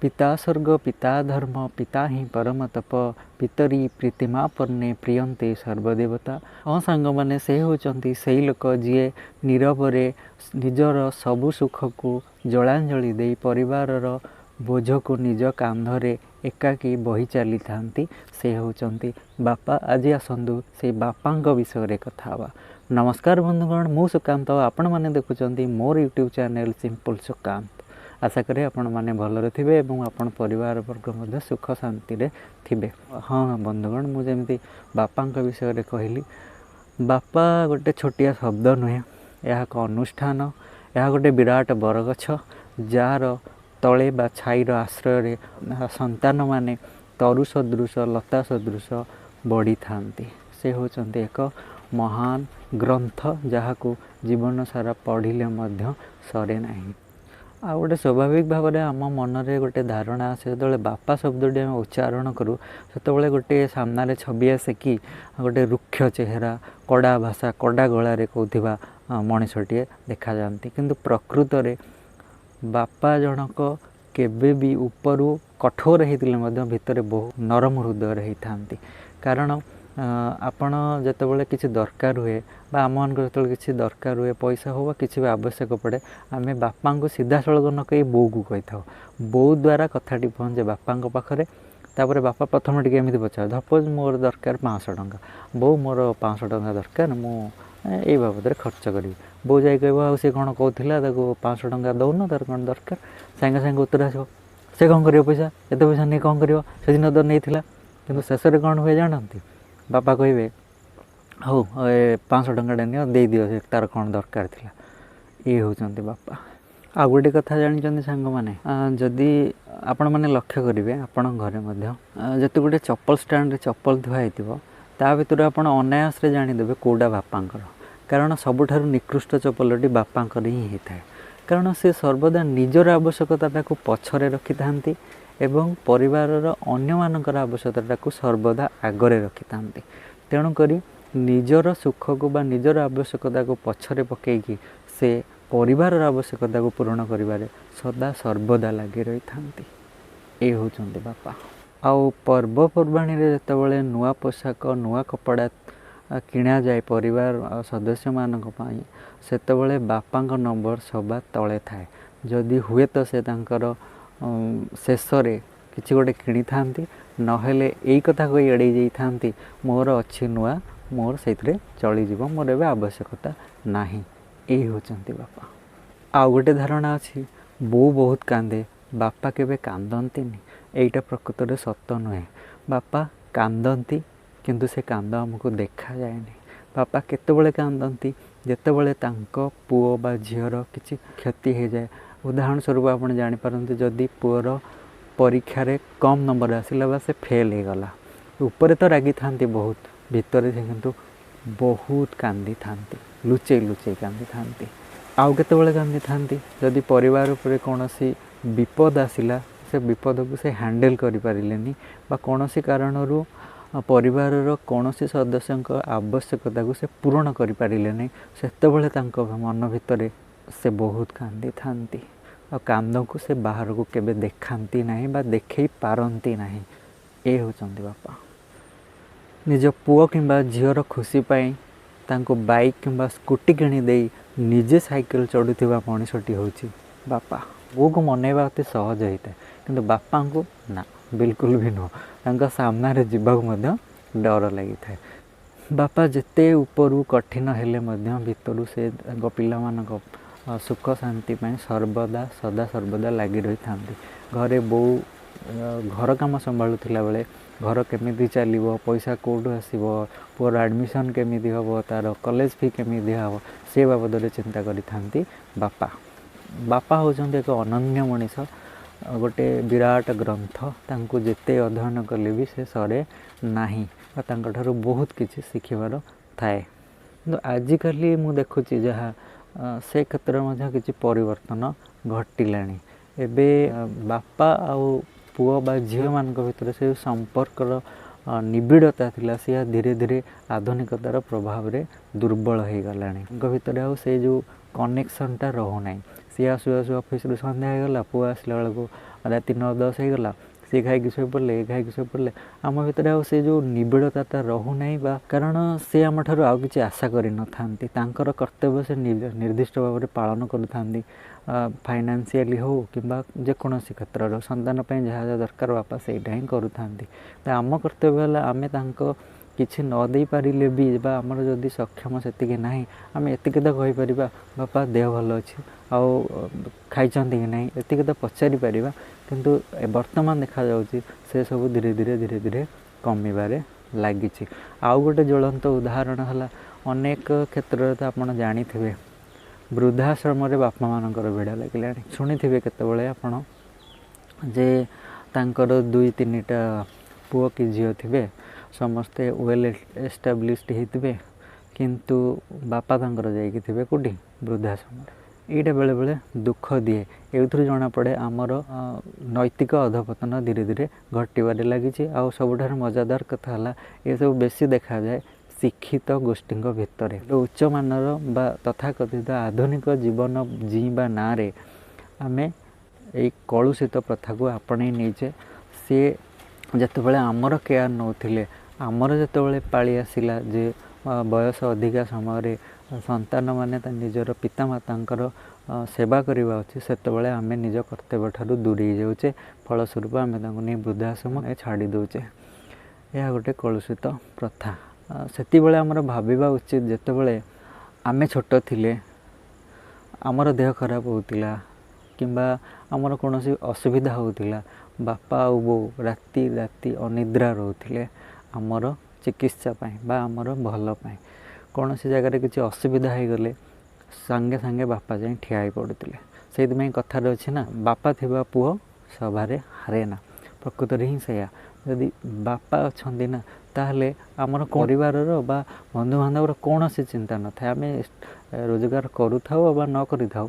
ପିତା ସ୍ୱର୍ଗ ପିତା ଧର୍ମ ପିତା ହିଁ ପରମ ତପ ପିତରି ପ୍ରୀତିମାପନ୍ନେ ପ୍ରିୟନ୍ତେ ସର୍ବଦେବତା। ହଁ ସାଙ୍ଗମାନେ, ସେ ହେଉଛନ୍ତି ସେଇ ଲୋକ ଯିଏ ନୀରବରେ ନିଜର ସବୁ ସୁଖକୁ ଜଳାଞ୍ଜଳି ଦେଇ ପରିବାରର ବୋଝକୁ ନିଜ କାନ୍ଧରେ ଏକାକୀ ବହି ଚାଲିଥାନ୍ତି। ସେ ହେଉଛନ୍ତି ବାପା। ଆଜି ଆସନ୍ତୁ ସେଇ ବାପାଙ୍କ ବିଷୟରେ କଥା ହେବା। ନମସ୍କାର ବନ୍ଧୁଗଣ, ମୁଁ ସୁକାନ୍ତ, ଆପଣମାନେ ଦେଖୁଛନ୍ତି ମୋର ୟୁଟ୍ୟୁବ୍ ଚ୍ୟାନେଲ୍ ସିମ୍ପଲ୍ ସୁକାନ୍ତ। ଆଶା କରେ ଆପଣମାନେ ଭଲରେ ଥିବେ ଏବଂ ଆପଣ ପରିବାର ବର୍ଗ ମଧ୍ୟ ସୁଖ ଶାନ୍ତିରେ ଥିବେ। ହଁ ବନ୍ଧୁଗଣ, ମୁଁ ଯେମିତି ବାପାଙ୍କ ବିଷୟରେ କହିଲି, ବାପା ଗୋଟେ ଛୋଟିଆ ଶବ୍ଦ ନୁହେଁ, ଏହା ଏକ ଅନୁଷ୍ଠାନ, ଏହା ଗୋଟେ ବିରାଟ ବରଗଛ ଯାହାର ତଳେ ବା ଛାଇର ଆଶ୍ରୟରେ ସନ୍ତାନମାନେ ତରୁ ସଦୃଶ ଲତା ସଦୃଶ ବଢ଼ିଥାନ୍ତି। ସେ ହେଉଛନ୍ତି ଏକ ମହାନ ଗ୍ରନ୍ଥ ଯାହାକୁ ଜୀବନ ସାରା ପଢ଼ିଲେ ମଧ୍ୟ ସରେ ନାହିଁ। ଆଉ ଗୋଟେ ସ୍ୱାଭାବିକ ଭାବରେ ଆମ ମନରେ ଗୋଟେ ଧାରଣା ଆସେ, ଯେତେବେଳେ ବାପା ଶବ୍ଦଟି ଆମେ ଉଚ୍ଚାରଣ କରୁ ସେତେବେଳେ ଗୋଟେ ସାମ୍ନାରେ ଛବି ଆସେ କି ଗୋଟେ ରୁକ୍ଷ ଚେହେରା, କଡ଼ା ଭାଷା, କଡ଼ା ଗଳାରେ କହୁଥିବା ମଣିଷଟିଏ ଦେଖାଯାଆନ୍ତି। କିନ୍ତୁ ପ୍ରକୃତରେ ବାପା ଜଣକ କେବେ ବି ଉପରୁ କଠୋର ହେଇଥିଲେ ମଧ୍ୟ ଭିତରେ ବହୁ ନରମ ହୃଦୟରେ ହେଇଥାନ୍ତି। କାରଣ ଆପଣ ଯେତେବେଳେ କିଛି ଦରକାର ହୁଏ ବା ଆମମାନଙ୍କର ଯେତେବେଳେ କିଛି ଦରକାର ହୁଏ, ପଇସା ହେଉ ବା କିଛି ବି ଆବଶ୍ୟକ ପଡ଼େ, ଆମେ ବାପାଙ୍କୁ ସିଧାସଳଖ ନ କହି ବୋଉକୁ କହିଥାଉ। ବୋଉ ଦ୍ୱାରା କଥାଟି ପହଞ୍ଚେ ବାପାଙ୍କ ପାଖରେ। ତାପରେ ବାପା ପ୍ରଥମେ ଟିକେ ଏମିତି ପଚାରେ, ସପୋଜ୍ ମୋର ଦରକାର 500 ଟଙ୍କା, ବୋଉ ମୋର 500 ଟଙ୍କା ଦରକାର, ମୁଁ ଏଇ ବାବଦରେ ଖର୍ଚ୍ଚ କରିବି। ବୋଉ ଯାଇ କହିବ, ଆଉ ସେ କ'ଣ କହୁଥିଲା, ତାକୁ 500 ଟଙ୍କା ଦେଉନ, ତାର କ'ଣ ଦରକାର? ସାଙ୍ଗେ ସାଙ୍ଗେ ଉତ୍ତର ଆସିବ, ସେ କ'ଣ କରିବ ପଇସା, ଏତେ ପଇସା ନେଇ କ'ଣ କରିବ, ସେଦିନ ତ ନେଇଥିଲା। କିନ୍ତୁ ଶେଷରେ କ'ଣ ହୁଏ ଜାଣନ୍ତି? ବାପା କହିବେ, ହଉ ଏ 500 ଟଙ୍କାଟା ନିଅ, ଦେଇଦିଅ, ସେ ତାର କ'ଣ ଦରକାର ଥିଲା। ଇଏ ହେଉଛନ୍ତି ବାପା। ଆଉ ଗୋଟେ କଥା ଜାଣିଛନ୍ତି ସାଙ୍ଗମାନେ, ଯଦି ଆପଣମାନେ ଲକ୍ଷ୍ୟ କରିବେ ଆପଣଙ୍କ ଘରେ ମଧ୍ୟ ଯେତେ ଗୋଟେ ଚପଲ ଷ୍ଟାଣ୍ଡରେ ଚପଲ ଥୁଆ ହେଇଥିବ, ତା ଭିତରୁ ଆପଣ ଅନାୟାସରେ ଜାଣିଦେବେ କେଉଁଟା ବାପାଙ୍କର। କାରଣ ସବୁଠାରୁ ନିକୃଷ୍ଟ ଚପଲଟି ବାପାଙ୍କର ହିଁ ହେଇଥାଏ। କାରଣ ସେ ସର୍ବଦା ନିଜର ଆବଶ୍ୟକତାଟାକୁ ପଛରେ ରଖିଥାନ୍ତି ଏବଂ ପରିବାରର ଅନ୍ୟମାନଙ୍କର ଆବଶ୍ୟକତାଟାକୁ ସର୍ବଦା ଆଗରେ ରଖିଥାନ୍ତି। ତେଣୁକରି ନିଜର ସୁଖକୁ ବା ନିଜର ଆବଶ୍ୟକତାକୁ ପଛରେ ପକାଇକି ସେ ପରିବାରର ଆବଶ୍ୟକତାକୁ ପୂରଣ କରିବାରେ ସଦା ସର୍ବଦା ଲାଗି ରହିଥାନ୍ତି। ଏ ହେଉଛନ୍ତି ବାପା। ଆଉ ପର୍ବପର୍ବାଣୀରେ ଯେତେବେଳେ ନୂଆ ପୋଷାକ, ନୂଆ କପଡ଼ା କିଣାଯାଏ ପରିବାର ସଦସ୍ୟମାନଙ୍କ ପାଇଁ, ସେତେବେଳେ ବାପାଙ୍କ ନମ୍ବର ସବା ତଳେ ଥାଏ। ଯଦି ହୁଏତ ସେ ତାଙ୍କର ଶେଷରେ କିଛି ଗୋଟେ କିଣିଥାନ୍ତି, ନହେଲେ ଏଇ କଥା କହି ଏଡ଼େଇ ଯାଇଥାନ୍ତି, ମୋର ଅଛି ନୂଆ, ମୋର ସେଇଥିରେ ଚଳିଯିବ, ମୋର ଏବେ ଆବଶ୍ୟକତା ନାହିଁ। ଏଇ ହେଉଛନ୍ତି ବାପା। ଆଉ ଗୋଟେ ଧାରଣା ଅଛି, ବୋଉ ବହୁତ କାନ୍ଦେ, ବାପା କେବେ କାନ୍ଦନ୍ତିନି। ଏଇଟା ପ୍ରକୃତରେ ସତ ନୁହେଁ। ବାପା କାନ୍ଦନ୍ତି, କିନ୍ତୁ ସେ କାନ୍ଦ ଆମକୁ ଦେଖାଯାଏନି। ବାପା କେତେବେଳେ କାନ୍ଦନ୍ତି? ଯେତେବେଳେ ତାଙ୍କ ପୁଅ ବା ଝିଅର କିଛି କ୍ଷତି ହେଇଯାଏ। ଉଦାହରଣ ସ୍ୱରୂପ ଆପଣ ଜାଣିପାରନ୍ତି, ଯଦି ପୁଅର ପରୀକ୍ଷାରେ କମ୍ ନମ୍ବର ଆସିଲା ବା ସେ ଫେଲ୍ ହେଇଗଲା, ଉପରେ ତ ରାଗିଥାନ୍ତି ବହୁତ, ଭିତରେ ସେ କିନ୍ତୁ ବହୁତ କାନ୍ଦିଥାନ୍ତି, ଲୁଚେଇ ଲୁଚେଇ କାନ୍ଦିଥାନ୍ତି। ଆଉ କେତେବେଳେ କାନ୍ଦିଥାନ୍ତି? ଯଦି ପରିବାର ଉପରେ କୌଣସି ବିପଦ ଆସିଲା, ସେ ବିପଦକୁ ସେ ହ୍ୟାଣ୍ଡେଲ୍ କରିପାରିଲେନି ବା କୌଣସି କାରଣରୁ ପରିବାରର କୌଣସି ସଦସ୍ୟଙ୍କ ଆବଶ୍ୟକତାକୁ ସେ ପୂରଣ କରିପାରିଲେନି, ସେତେବେଳେ ତାଙ୍କ ମନ ଭିତରେ ସେ ବହୁତ କାନ୍ଦିଥାନ୍ତି। ଆଉ କାନ୍ଦକୁ ସେ ବାହାରକୁ କେବେ ଦେଖାନ୍ତି ନାହିଁ ବା ଦେଖେଇ ପାରନ୍ତି ନାହିଁ। ଏ ହେଉଛନ୍ତି ବାପା। ନିଜ ପୁଅ କିମ୍ବା ଝିଅର ଖୁସି ପାଇଁ ତାଙ୍କୁ ବାଇକ୍ କିମ୍ବା ସ୍କୁଟି କିଣିଦେଇ ନିଜେ ସାଇକେଲ ଚଢ଼ୁଥିବା ମଣିଷଟି ହେଉଛି ବାପା। ବୋଉକୁ ମନେଇବା ଅତି ସହଜ ହେଇଥାଏ, କିନ୍ତୁ ବାପାଙ୍କୁ ନା, ବିଲକୁଲ ବି ନୁହଁ। ତାଙ୍କ ସାମ୍ନାରେ ଯିବାକୁ ମଧ୍ୟ ଡର ଲାଗିଥାଏ। ବାପା ଯେତେ ଉପରୁ କଠିନ ହେଲେ ମଧ୍ୟ ଭିତରୁ ସେ ତାଙ୍କ ପିଲାମାନଙ୍କ ସୁଖ ଶାନ୍ତି ପାଇଁ ସର୍ବଦା ସଦା ସର୍ବଦା ଲାଗି ରହିଥାନ୍ତି। ଘରେ ବୋଉ ଘର କାମ ସମ୍ଭାଳୁଥିଲା ବେଳେ ଘର କେମିତି ଚାଲିବ, ପଇସା କେଉଁଠୁ ଆସିବ, ପୁଅର ଆଡ଼ମିସନ୍ କେମିତି ହେବ, ତା'ର କଲେଜ ଫି କେମିତି ଦିଆହେବ, ସେ ବାବଦରେ ଚିନ୍ତା କରିଥାନ୍ତି ବାପା। ବାପା ହେଉଛନ୍ତି ଏକ ଅନନ୍ୟ ମଣିଷ, ଗୋଟେ ବିରାଟ ଗ୍ରନ୍ଥ। ତାଙ୍କୁ ଯେତେ ଅଧ୍ୟୟନ କଲେ ବି ସେ ସରେ ନାହିଁ ବା ତାଙ୍କଠାରୁ ବହୁତ କିଛି ଶିଖିବାର ଥାଏ। କିନ୍ତୁ ଆଜିକାଲି ମୁଁ ଦେଖୁଛି ଯାହା, ସେ କ୍ଷେତ୍ରରେ ମଧ୍ୟ କିଛି ପରିବର୍ତ୍ତନ ଘଟିଲାଣି। ଏବେ ବାପା ଆଉ ପୁଅ ବା ଝିଅମାନଙ୍କ ଭିତରେ ସେ ସମ୍ପର୍କର ନିବିଡ଼ତା ଥିଲା, ସେ ଧୀରେ ଧୀରେ ଆଧୁନିକତାର ପ୍ରଭାବରେ ଦୁର୍ବଳ ହେଇଗଲାଣି। ତାଙ୍କ ଭିତରେ ଆଉ ସେ ଯେଉଁ କନେକ୍ସନ୍ଟା ରହୁନାହିଁ। ସିଏ ଆସୁ ଆସୁ ଅଫିସରୁ ସନ୍ଧ୍ୟା ହେଇଗଲା, ପୁଅ ଆସିଲା ବେଳକୁ ରାତି 9-10 ହେଇଗଲା, ସିଏ ଖାଇକି ଶୋଇପଡ଼ିଲେ, ଏ ଖାଇକି ଶୋଇପଡ଼ିଲେ, ଆମ ଭିତରେ ଆଉ ସେ ଯେଉଁ ନିବିଡ଼ତାଟା ରହୁନାହିଁ। ବା କାରଣ ସେ ଆମଠାରୁ ଆଉ କିଛି ଆଶା କରିନଥାନ୍ତି, ତାଙ୍କର କର୍ତ୍ତବ୍ୟ ସେ ନିର୍ଦ୍ଦିଷ୍ଟ ଭାବରେ ପାଳନ କରୁଥାନ୍ତି, ଫାଇନାନ୍ସିଆଲି ହେଉ କିମ୍ବା ଯେକୌଣସି କ୍ଷେତ୍ରର ସନ୍ତାନ ପାଇଁ ଯାହା ଯାହା ଦରକାର ବାପା ସେଇଟା ହିଁ କରୁଥାନ୍ତି। ତ ଆମ କର୍ତ୍ତବ୍ୟ ହେଲା ଆମେ ତାଙ୍କ କିଛି ନ ଦେଇପାରିଲେ ବି ବା ଆମର ଯଦି ସକ୍ଷମ ସେତିକି ନାହିଁ, ଆମେ ଏତିକି ତ କହିପାରିବା ବାପା ଦେହ ଭଲ ଅଛି ଆଉ ଖାଇଛନ୍ତି କି ନାହିଁ, ଏତିକି ତ ପଚାରିପାରିବା। କିନ୍ତୁ ବର୍ତ୍ତମାନ ଦେଖାଯାଉଛି ସେସବୁ ଧୀରେ ଧୀରେ ଧୀରେ ଧୀରେ କମିବାରେ ଲାଗିଛି। ଆଉ ଗୋଟେ ଜ୍ୱଳନ୍ତ ଉଦାହରଣ ହେଲା, ଅନେକ କ୍ଷେତ୍ରରେ ତ ଆପଣ ଜାଣିଥିବେ ବୃଦ୍ଧାଶ୍ରମରେ ବାପାମାନଙ୍କର ଭିଡ଼ ଲାଗିଲାଣି। ଶୁଣିଥିବେ କେତେବେଳେ ଆପଣ ଯେ ତାଙ୍କର 2-3ଟା ପୁଅ କି ଝିଅ ଥିବେ, ସମସ୍ତେ ୱେଲ୍ ଏଷ୍ଟାବ୍ଲିଶଡ ହେଇଥିବେ, କିନ୍ତୁ ବାପା ତାଙ୍କର ଯାଇକି ଥିବେ କେଉଁଠି, ବୃଦ୍ଧାଶ୍ରମରେ। ଏଇଟା ବେଳେବେଳେ ଦୁଃଖ ଦିଏ। ଏଇଥିରୁ ଜଣାପଡ଼େ ଆମର ନୈତିକ ଅଧପତନ ଧୀରେ ଧୀରେ ଘଟିବାରେ ଲାଗିଛି। ଆଉ ସବୁଠାରୁ ମଜାଦାର କଥା ହେଲା ଏସବୁ ବେଶୀ ଦେଖାଯାଏ ଶିକ୍ଷିତ ଗୋଷ୍ଠୀଙ୍କ ଭିତରେ। ଉଚ୍ଚମାନର ବା ତଥାକଥିତ ଆଧୁନିକ ଜୀବନ ଜୀଇଁବା ନାଁରେ ଆମେ ଏଇ କଳୁଷିତ ପ୍ରଥାକୁ ଆପଣେଇ ନେଇଛେ। ସିଏ ଯେତେବେଳେ ଆମର କେୟାର ନେଉଥିଲେ, ଆମର ଯେତେବେଳେ ପାଳି ଆସିଲା ଯେ ବୟସ ଅଧିକା ସମୟରେ ସନ୍ତାନମାନେ ତା ନିଜର ପିତାମାତାଙ୍କର ସେବା କରିବା ଉଚିତ, ସେତେବେଳେ ଆମେ ନିଜ କର୍ତ୍ତବ୍ୟ ଠାରୁ ଦୂରେଇ ଯାଉଛେ। ଫଳସ୍ୱରୂପ ଆମେ ତାଙ୍କୁ ନେଇ ବୃଦ୍ଧାଶ୍ରମ ଛାଡ଼ି ଦେଉଛେ। ଏହା ଗୋଟେ କଳୁଷିତ ପ୍ରଥା। ସେତିବେଳେ ଆମର ଭାବିବା ଉଚିତ, ଯେତେବେଳେ ଆମେ ଛୋଟ ଥିଲେ, ଆମର ଦେହ ଖରାପ ହେଉଥିଲା କିମ୍ବା ଆମର କୌଣସି ଅସୁବିଧା ହେଉଥିଲା, ବାପା ଆଉ ବୋଉ ରାତି ରାତି ଅନିଦ୍ରା ରହୁଥିଲେ ଆମର ଚିକିତ୍ସା ପାଇଁ ବା ଆମର ଭଲ ପାଇଁ। କୌଣସି ଜାଗାରେ କିଛି ଅସୁବିଧା ହେଇଗଲେ ସାଙ୍ଗେ ସାଙ୍ଗେ ବାପା ଯାଇ ଠିଆ ହେଇ ପଡ଼ୁଥିଲେ। ସେଇଥିପାଇଁ କଥାରେ ଅଛି ନା, ବାପା ଥିବା ପୁଅ ସଭାରେ ହାରେ ନା। ପ୍ରକୃତରେ ହିଁ ସେଇଆ। ଯଦି ବାପା ଅଛନ୍ତି ନା, ତାହେଲେ ଆମର ପରିବାରର ବା ବନ୍ଧୁବାନ୍ଧବର କୌଣସି ଚିନ୍ତା ନଥାଏ। ଆମେ ରୋଜଗାର କରୁଥାଉ ବା ନ କରିଥାଉ,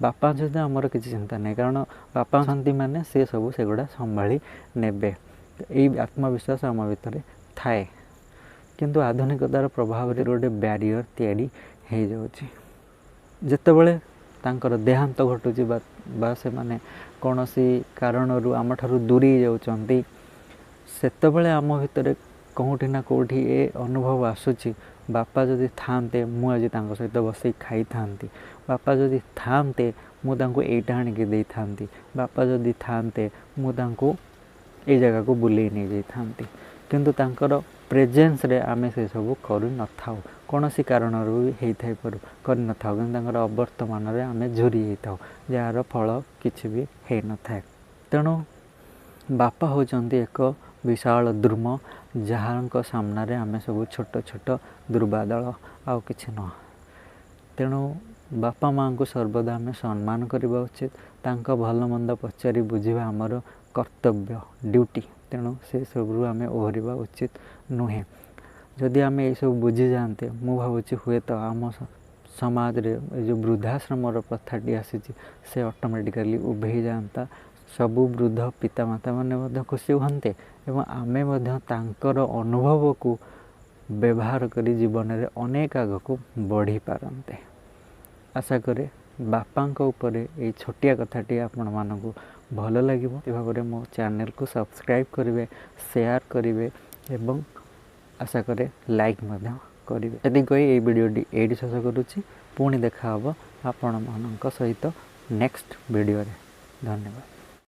ବାପା ସହିତ ଆମର କିଛି ଚିନ୍ତା ନାହିଁ, କାରଣ ବାପା ଅଛନ୍ତି ମାନେ ସେ ସବୁ ସେଗୁଡ଼ା ସମ୍ଭାଳି ନେବେ। ଏଇ ଆତ୍ମବିଶ୍ୱାସ ଆମ ଭିତରେ ଥାଏ। କିନ୍ତୁ ଆଧୁନିକତାର ପ୍ରଭାବରେ ଗୋଟେ ବ୍ୟାରିୟର ତିଆରି ହେଇଯାଉଛି। ଯେତେବେଳେ ତାଙ୍କର ଦେହାନ୍ତ ଘଟୁଛି ବା ସେମାନେ କୌଣସି କାରଣରୁ ଆମଠାରୁ ଦୂରେଇ ଯାଉଛନ୍ତି, ସେତେବେଳେ ଆମ ଭିତରେ କେଉଁଠି ନା କେଉଁଠି ଏ ଅନୁଭବ ଆସୁଛି, ବାପା ଯଦି ଥାଆନ୍ତେ ମୁଁ ଆଜି ତାଙ୍କ ସହିତ ବସିକି ଖାଇଥାନ୍ତି, ବାପା ଯଦି ଥାଆନ୍ତେ ମୁଁ ତାଙ୍କୁ ଏଇଟା ଆଣିକି ଦେଇଥାନ୍ତି, ବାପା ଯଦି ଥାଆନ୍ତେ ମୁଁ ତାଙ୍କୁ ଏଇ ଜାଗାକୁ ବୁଲେଇ ନେଇଯାଇଥାନ୍ତି। କିନ୍ତୁ ତାଙ୍କର ପ୍ରେଜେନ୍ସରେ ଆମେ ସେସବୁ କରିନଥାଉ, କୌଣସି କାରଣରୁ ବି ହେଇଥାଇପାରୁ କରିନଥାଉ, କିନ୍ତୁ ତାଙ୍କର ଅବର୍ତ୍ତମାନରେ ଆମେ ଝୁରି ହେଇଥାଉ, ଯାହାର ଫଳ କିଛି ବି ହେଇନଥାଏ। ତେଣୁ ବାପା ହେଉଛନ୍ତି ଏକ ବିଶାଳ ଦ୍ରୁମ, ଯାହାଙ୍କ ସାମ୍ନାରେ ଆମେ ସବୁ ଛୋଟ ଛୋଟ ଦୁର୍ବାଦଳ, ଆଉ କିଛି ନୁହଁ। ତେଣୁ ବାପା ମାଆଙ୍କୁ ସର୍ବଦା ଆମେ ସମ୍ମାନ କରିବା ଉଚିତ। ତାଙ୍କ ଭଲ ମନ୍ଦ ପଚାରି ବୁଝିବା ଆମର କର୍ତ୍ତବ୍ୟ, ଡ୍ୟୁଟି। ତେଣୁ ସେସବୁରୁ ଆମେ ଓହରିବା ଉଚିତ ନୁହେଁ। ଯଦି ଆମେ ଏଇସବୁ ବୁଝିଯାଆନ୍ତେ, ମୁଁ ଭାବୁଛି ହୁଏତ ଆମ ସମାଜରେ ଏ ଯେଉଁ ବୃଦ୍ଧାଶ୍ରମର ପ୍ରଥାଟି ଆସିଛି ସେ ଅଟୋମେଟିକାଲି ଉଭେଇ ଯାଆନ୍ତା। ସବୁ ବୃଦ୍ଧ ପିତାମାତାମାନେ ମଧ୍ୟ ଖୁସି ହୁଅନ୍ତେ ଏବଂ ଆମେ ମଧ୍ୟ ତାଙ୍କର ଅନୁଭବକୁ ବ୍ୟବହାର କରି ଜୀବନରେ ଅନେକ ଆଗକୁ ବଢ଼ିପାରନ୍ତେ। ଆଶା କରେ ବାପାଙ୍କ ଉପରେ ଏଇ ଛୋଟିଆ କଥାଟି ଆପଣମାନଙ୍କୁ ଭଲ ଲାଗିବ। ଏ ଭାବରେ ମୋ ଚ୍ୟାନେଲକୁ ସବସ୍କ୍ରାଇବ୍ କରିବେ, ସେୟାର କରିବେ ଏବଂ ଆଶା କରେ ଲାଇକ୍ ମଧ୍ୟ କରିବେ। ଏତିକି କହି ଏଇ ଭିଡ଼ିଓଟି ଏଇଠି ଶେଷ କରୁଛି। ପୁଣି ଦେଖା ହେବ ଆପଣମାନଙ୍କ ସହିତ ନେକ୍ସଟ ଭିଡ଼ିଓରେ। ଧନ୍ୟବାଦ।